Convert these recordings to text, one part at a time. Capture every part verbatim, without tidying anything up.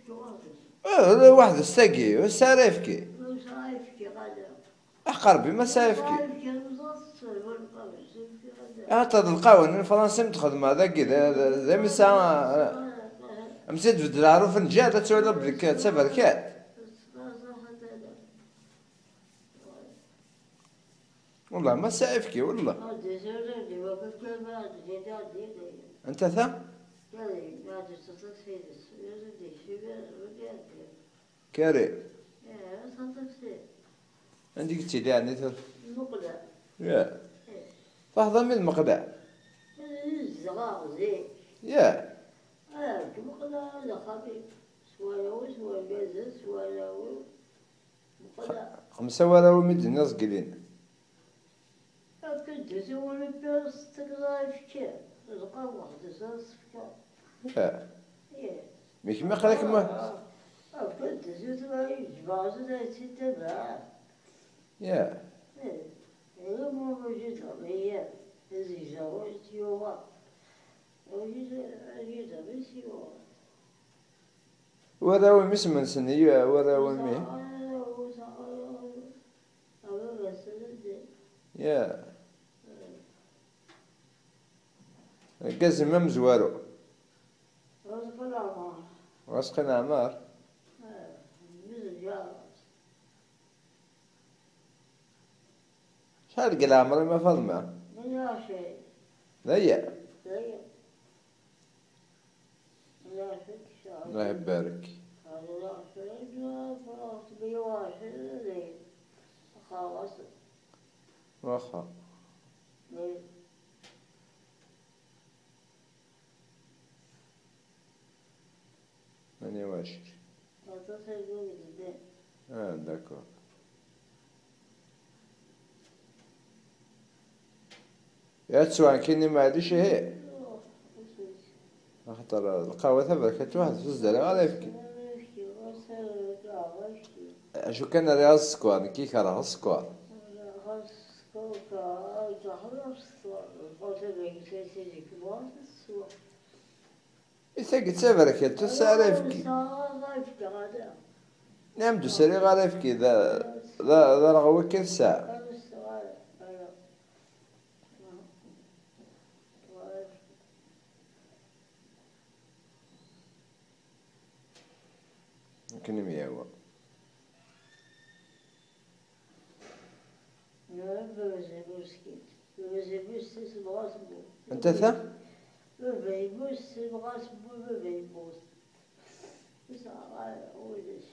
Eh, d waḥd s tagi, ur sɛi ara ayefki. Aḥeqq Ṛebbi ma sɛi ayefki. Ahat d lqawen n Fransa i m-d-xedmeɣ dagi, d, d, d mi sɛa, eh, am tt-id-beddleɣ ɣer ufenǧal, ad twaliḍ belli d taberkat. Wallah, ma sɛi ayefki, wallah. Anta ta? Karim. Anda i yettili ɛni tura? Ya. Taḥḍa mi d Meqla? Ya. Xemsa warraw i mi d-tenniḍ zgelin. Akka d-tusiwel i Pius tekkḍa ifker, lqahwa ḥdis ad s-fkeɣ. Ya. Ih. Mi kemm aql-ak ma- Akka d-tusiwel i yejmaɛ zid ay tt-itabaɛ. Ya. Ih. Ila ma maǧi d ɣmiya, ad yejrew ad t-yuɣa. Maǧi d, maǧi d ɣmi s-yuɣa. Warraw-im isem-nsen i warraw-im-i? Ya. Argaz-im amezwaru. Ɣas qil Ɛmer. Acḥal deg leɛmer-im a Faḍma? D aya. Allah ibarek. Waxa. Tmanya u ɛecrin. Ah, d'accord. Ya ttwaɛkini maɛlic ihi. Axaṭer lqahwa taberkant waḥd ur s-d-rriɣ ara ayefki. Acu kan rriɣ sskeṛ, nekki kerheɣ sskeṛ. I tagi d taberkant, ur tesɛi ara ayefki. Nniɣ-am-d ur sriɣ ara ayefki, d, d, d arɣa wakka i tesɛa. Akken i m-yehwa. Anta ta? Baba yemmut, sibɣas bu baba yemmut. Ur sɛiɣ ara ulac.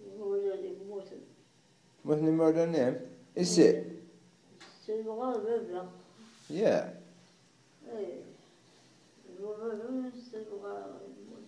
Imawlan mmuten. Mmuten imawlan-im? I sin? Sibɣa baba. Ya. Ih. Baba sibɣa yemmut.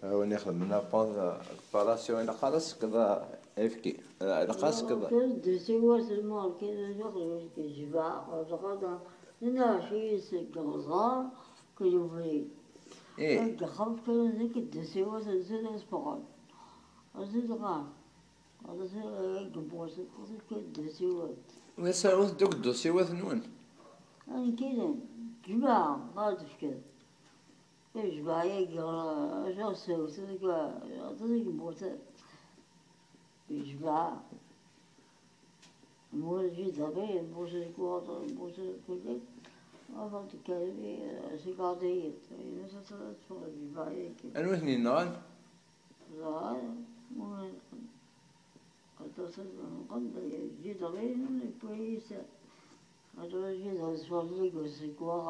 A win ixedmen la pon-, la réparation, ilaq ara tsekkeḍ ayefki. Ilaq ara tsekkeḍ. Deg siwat n Merki, d acu xedmen deg jmaɛ, dɣa d, nnaɛci seg uẓar, deg ubrid. Ih. Deg uxxam kan, deg deg siwat nsen ad ffɣen. Ad ffɣen. Ad ffɣen, deg siwat. Wi sɛut deg usiwat-nwen? Ayen kan, jmaɛ, ad d-fken. Ijmaɛ-agi, acu s-, s-, aṭas i yemmuten. Ijmaɛ. Yemmut Jidami, yemmut Lkuwaṭ, yemmut kulli. Aṭas n Karimi, sigaṭ-iyi. Ayen s-, s-, s-, ijmaɛ-agi. Anwa i ten-yenɣan? Ẓer, aṭas n, n, Jidami, yewwi-yi-d. Aṭas Jidami, ṣṣwar deg usekwaɣ.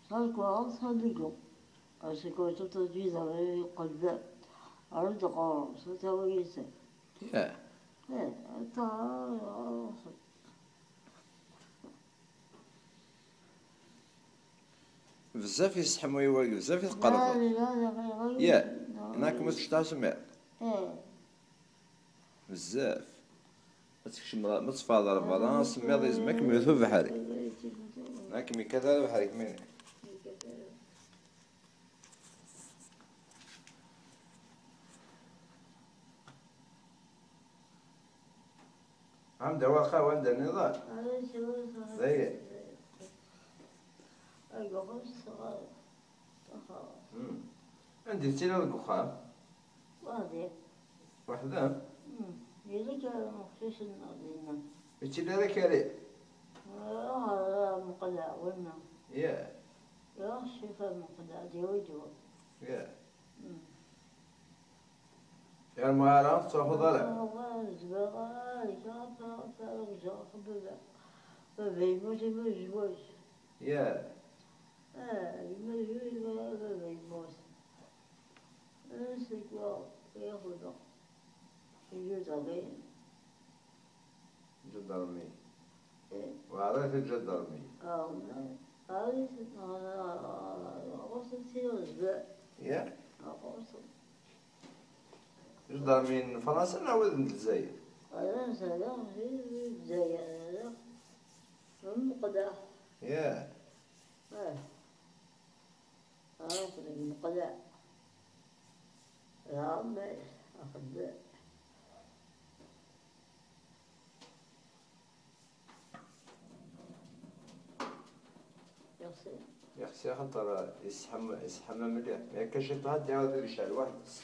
Ṣṣwar deg usekwaɣ, ṣṣwar deg u-, asekwaɣ, aṭas Jidami, yeqqel-d ar d-ɣur-s, tawi-yi-d. Ya. Eh, aṭas. Bezzaf yesseḥmuy wagi, bezzaf i tqerrbeḍ. Ya, neɣ kem ur tectaɣ semmiḍ. Bezzaf. Ma tkecmeḍ, ma teffɣeḍ ɣer berra, semmiḍ yezmer ad kem-yewwet ubeḥri. Akken mi kata d abeḥri kmini. Ɛemda waqa wanda niḍan. Dayen. Hmm. Anda i tettiliḍ deg uxxam? Weḥd-i. Weḥd-m? Hmm. Yella kra n uqcic-nneɣ dinna. Yettili ara kari? Ah, meqleɛ winna. Ya. Ya, ccif meqleɛ, d yawi d wa. Ya. Hmm. Yernu ara ur tettruḥuḍ ara? Ah, zedɣeɣ ara, ǧǧeɣ, ǧǧeɣ, ǧǧeɣ, baba. Baba yemmut, yemmut zwaǧ. Ya. Ah, yemmut zwaǧ, baba yemmut. Ansa-k wa, ya xuda? Ǧudaɣin. Ǧadarmi. Eh. Weɛrit ǧadarmi. Ah, ma, weɛrit, ah, ɣur-sen si Lezzayer. Ya? Ah, ɣur-sen. Ǧadarmi n Fransa neɣ wid n Lezzayer? Fransa, ala, si Lezzayer, ala. Meqleɛ. Ya. Ah. Ah, meqleɛ. Lɛamma, axeddam. Merci. Merci, axaṭer yesseḥma, yesseḥma mliḥ. Yakka ciṭuḥ ad d-iɛawed ad yecɛel weḥd-s.